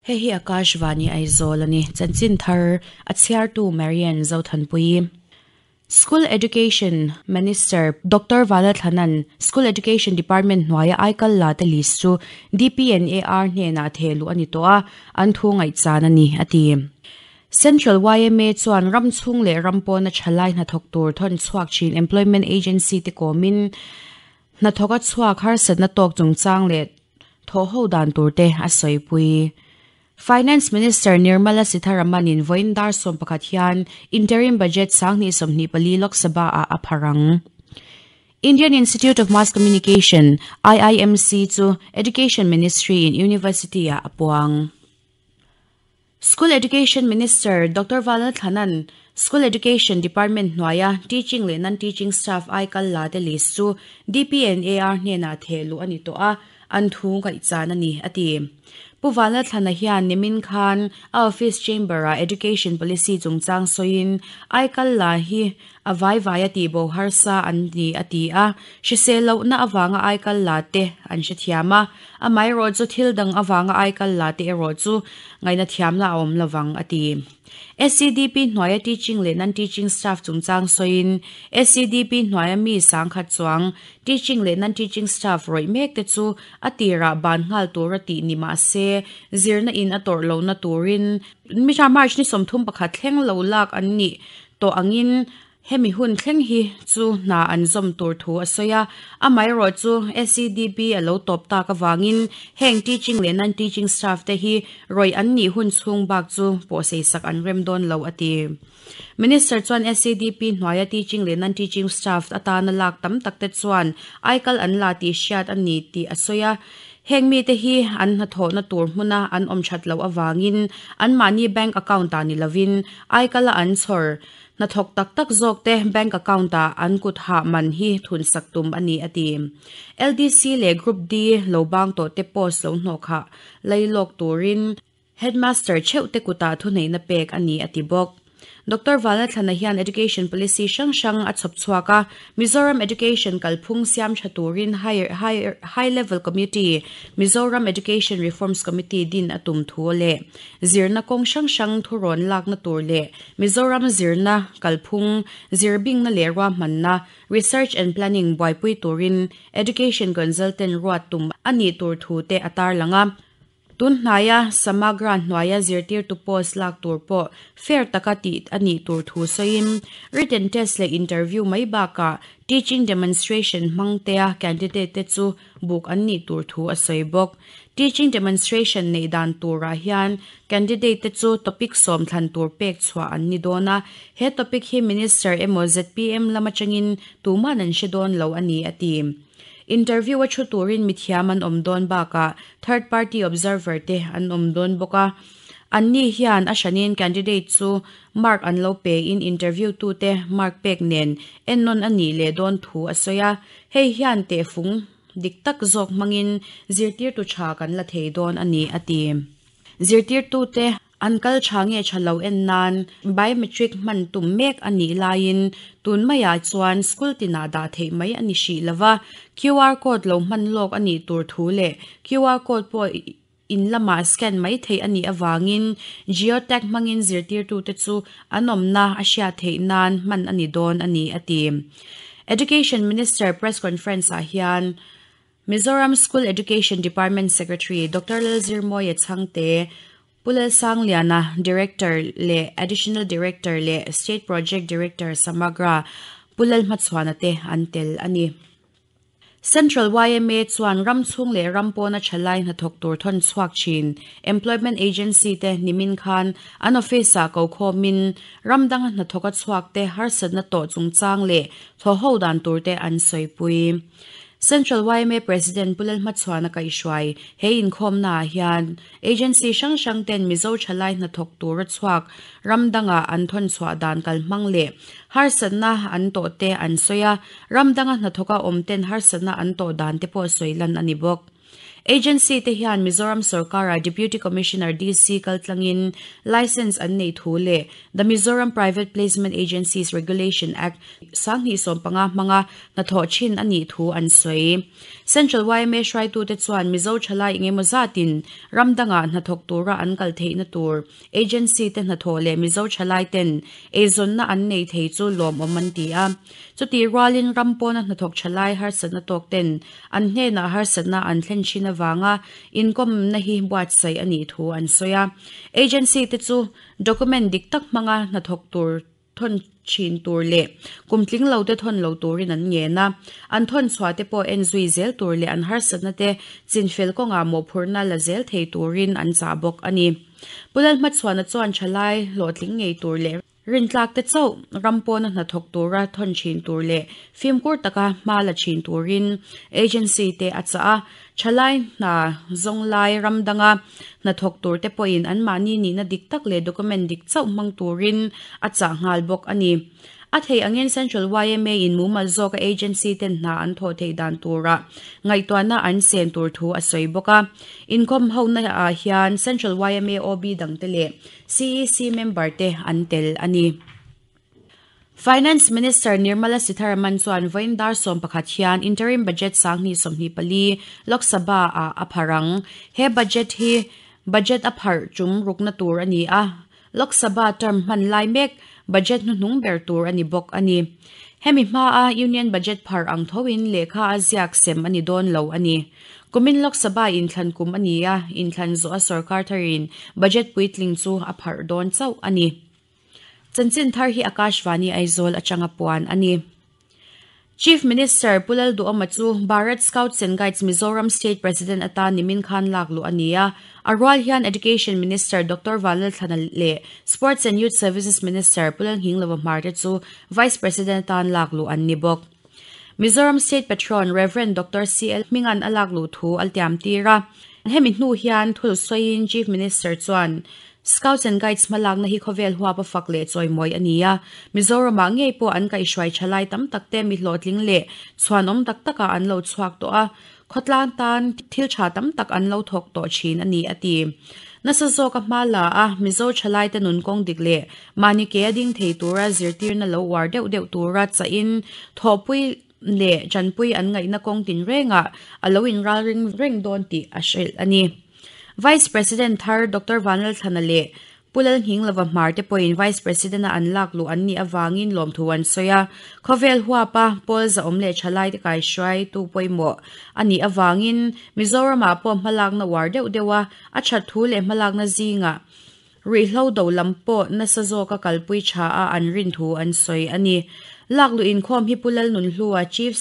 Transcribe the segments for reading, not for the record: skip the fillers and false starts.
Hei hi Akashvani Aizawl a ni. Chanchin thar a chhiartu Marian Zothanpuii. School Education Minister Doctor Valathlanan School Education Department hnuaia aikal la te list chu DPNAR hnenah thehluh a ni tawh a, an thu ngaihchan a ni, a ti. Central yma chuan ram chhung leh ram pawna thalai hnathawk tur thawn chhuak thin Employment Agency te kawmin hnathawka chhuak harsatna tawk chungchang leh thawhho dan tur te a sawipui. Finance Minister Nirmala Sitharaman in vawiin dar 11 hian Interim Budget 2024 Lok Sabha ah a phar ang. Indian Institute of Mass Communication, IIMC, chu Education Ministry in University ah a puang. School Education Minister Doctor Vanlalthlana'n School Education Department hnuaia Teaching leh Non-Teaching Staff aikal la te list chu DPNAR hnenah thehluh a ni tawh a, an thu ngaihchan a ni, a ti. Pu Vanlalthlana hian nimin khan a office chamber-ah Education Policy chungchang sawiin aikal la hi a vai vai a tih bo harsa an ni a ti a, hrisel lohna avanga aikal la te an hrethiam a, amaherawh chu thil dang avanga aikal la te erawh chu ngaihna thiamna a awm lovang a ti. SCDP hnuaia teaching leh non-teaching staff chungchang sawiin SCDP hnuaia mi sangkhat chuang teaching leh non-teaching staff rawih mek te chu a tirah ban nghal tura tih ni mah se zirna in a tawrh lohna turin March ni 31 thleng lo lak an nih tawh angin hemi hun thleng hi chu hna an zawm tur thu a sawi a, amaherawh chu SEDP a lo tawp tak avangin heng teaching leh non-teaching staff te hi rawih an nih hun chhung bak chu pawhsei sak an rem dawn lo a ti. Minister chuan SEDP hnuaia teaching leh non-teaching staff atana lak tam tak te chuan aikal an la tih hriat a ni tih a sawi a, heng mite hi an hnathawhna tur hmuna an awm that loh avangin anmahni bank account ah ni lovin aikala an chhawr hnathawk tak tak zawk te bank account ah an kut hah man hi thun sak tum a ni a ti. LDC leh Group D lo bang tawh te post lo hnawh khah lailawk turin Headmaster theuh te kutah thuneihna pek a ni a ti bawk. Doctor Vanlalthlana hian Education Policy hrang hrang a chhawp chhuak a, Mizoram Education kalphung siam tha turin High Level Committee, Mizoram Education Reforms Committee din a tum thu leh zirna kawng hrang hrang thurawn lakna tur leh Mizoram zirna kalphung zirbingna leh ruahmanna, Research and Planning, buaipui turin Education Consultant ruat tum a nih tur thu te a tarlang a. Tun hnaia Samagra hnuaia zirtirtu post lak tur pawh fair taka tih a nih tur thu sawiin, written test leh interview mai bakah teaching demonstration hmangtea candidate te chu buk an nih tur thu a sawi bawk. Teaching demonstration neih dan turah hian candidate te chu topic sawm thlan tur pek chhuah an ni dawn a, he topic hi Minister emaw zpm lam atangin tuman an hre dawn lo a ni, a ti. Interview a thu turin mithiam an awm dawn bakah third party observer te an awm dawn bawk a. Anni hian a hranin candidate chu mark an lo pe in interview tute mark pek nen ennawn a nih leh dawn thu a sawi a. Hei hian tehfung dik tak zawk hmangin zirtirtu tha kan la thei dawn a ni a ti. Zirtirtute An kal tha nge tha lo en nan biometric hman tum mek a nih laiin tun maiah chuan school tinah dah theih mai a ni hrih lova, QR code lo hman lawk a nih tur thu leh QR code pawh in lamah scan mai theih a nih avangin geotag hmangin zirtirtute chu an awmna a hriat theih nan hman a ni dawn a ni a ti. Education Minister press conference ah hian Mizoram School Education Department Secretary Doctor Lalzirmawia Chhangte, Pu Lalsangliana, Director leh Additional Director leh State Project Director Samagra Pu Lalhmachhuana te an tel a ni. Central yma chuan ram chhung leh ram pawna thalai hnathawk tur thawn chhuak thin Employment Agency te nimin khan an office-ah kokhawmin ram danga hnathawka chhuak te harsatna tawh chungchang leh thawhho dan tur te an sawipui. Central yma President Pu Lalhmachhuana kaihhruai he inkhawmnaah hian agency hrang hrang ten Mizo thalai hnathawk tura chhuak ram danga an thawn chhuah dan kalhmang leh harsatna an tawh te an sawi a, ram danga hnathawka awm ten harsatna an tawh dan te pawh sawi lan a ni bawk. Agency te hian Mizoram sorkara Deputy Commissioner, DC, kaltlangin licence an neih thu leh The Mizoram Private Placement Agencies Regulation Act, 2015 hmanga hnathawh thin a nih thu an sawi. Central yma hruaitute chuan Mizo thalai engemaw zatin ram dangah hnathawk tura an kal theihna tur agency te hnathawh leh Mizo thalai ten eizawnna an nei thei chu lawmawm an ti a. Chutih rualin ram pawna hnathawk thalai harsatna tawk ten an hnenah harsatna an thlen thin avanga inkawmna hi buatsaih a nih thu an sawi a. Agency te chu document dik tak hmanga hnathawk tur thawn thin tur leh kum tling lo te thawn lo turin an ngen a. An thawn chhuah te pawh en zui zel tur leh an harsatna te chinfel kawngah mawhphurhna la zel thei turin an chah bawk a ni. Pu Lalhmachhuana chuan thalai hlawhtling ngei tur leh Rintlak te chauh ram pawna hnathawk tura thawn thin tur leh fimkhur taka hma la thin turin agency te a chah a. Thalai hna zawng lai ram danga hnathawk tur te pawhin anmahni nihna dik tak leh document dik chauh hmang turin a chah nghal bawk a ni. A theih angin Central yma in mumal zawka agency ten hna an thawh theih dan turah ngaihtuahna an sen tur thu a sawi bawk a. Inkhawm hona ah hian Central yma OB dangte leh CEC member te an tel a ni. Finance Minister Nirmala Sitharaman chuan vawiin dar 11 hian interim budget 2024 Lok Sabha ah a phar ang. He budget hi budget a pharh tum rukna tur a ni a, Lok Sabha term hman lai mek budget hnuhnung ber tur a ni bawk a ni. Hemi hmaa Union Budget pharh ang thoin lehkha a ziak sem a ni dawn lo a ni. Kumin Lok Sabha inthlan kum a ni a, inthlan zawha sorkar tharin budget puitling chu a pharh dawn chauh a ni. Chanchin thar hi Akashvani Aizawl atanga puan a ni. Chief Minister Pu Lalduhawma chu Bharat Scouts and Guides Mizoram State President atan nimin khan lak luh a ni a. A rual hian Education Minister Doctor Vanlalthlana leh Sports and Youth Services Minister Pu Lalnghinglova Hmarte chu Vice President atan lak luh an ni bawk. Mizoram State Patron Rev. Doctor CL Hminga'n a lak luh thu a tiam tir a. Hemi hnu hian thul sawiin Chief Minister chuan, Scouts and Guides hmalakna hi khawvel huap a fak leh chawimawi a ni a, Mizoramah ngei pawh an kaihhruai thalai tam tak te mi hlawhtling leh chhuanawm tak takah an lo chhuak tawh a, khawtlang tan thil tha tam tak an lo thawk tawh thin a ni a ti. Nasa zawka hma la a, Mizo thalai te nun kawng dik leh mahni ke a ding thei tura zirtirna lo uar deuh deuh tura chahin thawhpui leh tanpui an ngaihna kawng tinrengah a lo inralring reng dawn tih a hrilh a ni. Vice President thar Doctor Vanlalthlana leh Pu Lalnghinglova Hmar te pawhin Vice President-a an lak luh an nih avangin lawmthu an sawi a. Khawvel huapa pawl zahawm leh thalaite kaihruaitu pawimawh a nih avangin Mizoramah pawh hmalakna uar deuh deuh a, a that thu leh hmalakna zingah ruihhlo do lam pawh nasa zawka kalpui tha a an rin thu an sawi a ni. Lak luh inkhawm hi Pu Lalnunhlua Chief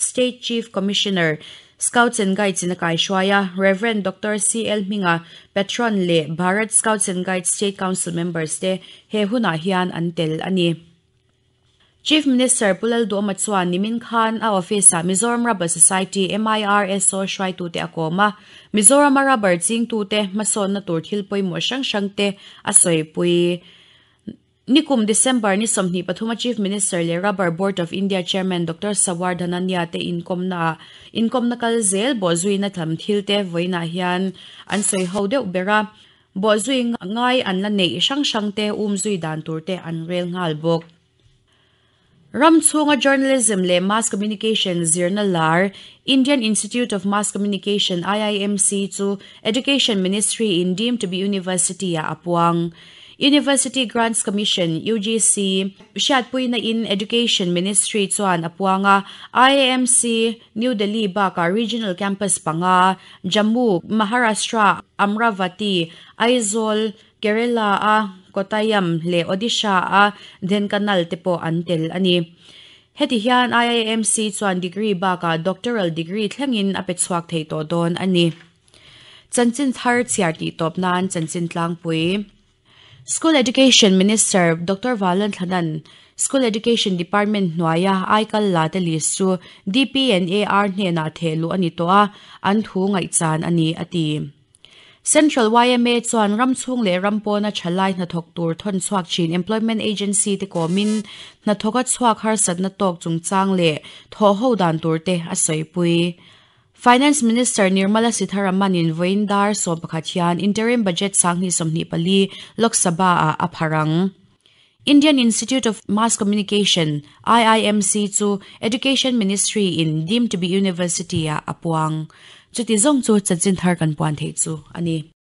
State Chief Commissioner Scouts and Guides in a kaihruai a, Rev. Doctor CL Hminga, Patron leh Bharat Scouts and Guides State Council members te he hunah hian an tel a ni. Chief Minister Pu Lalduhawma chuan nimin khan a office-ah Mizoram Rubber Society, MIRSO, hruaitute a kawm a, Mizorama rubber chingtute hmasawnna tur thil pawimawh hrang hrangte a sawipui. Nikum December ni 23 a Chief Minister leh Rubber Board of India Chairman Doctor Sawar Dhanania te inkawmnaah inkawmna kal zel bawhzuina tham thil te vawiinah hian an sawi ho deuh ber a, bawhzui ngai an la neih hrang hrang te umzui dan tur te an rel nghal bawk. Ram chhunga Journalism leh Mass Communication zirna lar Indian Institute of Mass Communication, IIMC, chu Education Ministry in deemed to be University ah a puang. University Grants Commission, UGC, hriatpuina in Education Ministry chuan a puang a, IIMC, New Delhi bakah Regional Campus panga, Jammu, Maharashtra, Amravati, Aizawl, Kerala-a Kottayam leh Odisha-a Dhenkanal te pawh an tel a ni. Heti hian IIMC chuan degree bakah doctoral degree thlengin a pe chhuak thei tawh dawn a ni. Chanchin thar chhiar tih tawp nan chanchin tlangpui. School Education Minister Doctor Valanthlan-a'n School Education Department hnuaia aikal la te list chu DPNAR hnenah theh luh a ni tawh a, an thu ngaihchan a ni, a ti. Central yma chuan ram chhung leh ram pawna thalai hnathawk tur thawn chhuak thin Employment Agency te kawmin hnathawka chhuak harsatna tawk chungchang leh thawhho dan tur te a sawipui. Finance Minister Nirmala Sitharaman in vawiin dar 11 hian Interim Budget 2024 Lok Sabha ah a pharh ang. Indian Institute of Mass Communication, IIMC, chu Education Ministry in deemed to be University ah a puang. Chuti zawng chu chanchin thar kan puan theih chu a ni.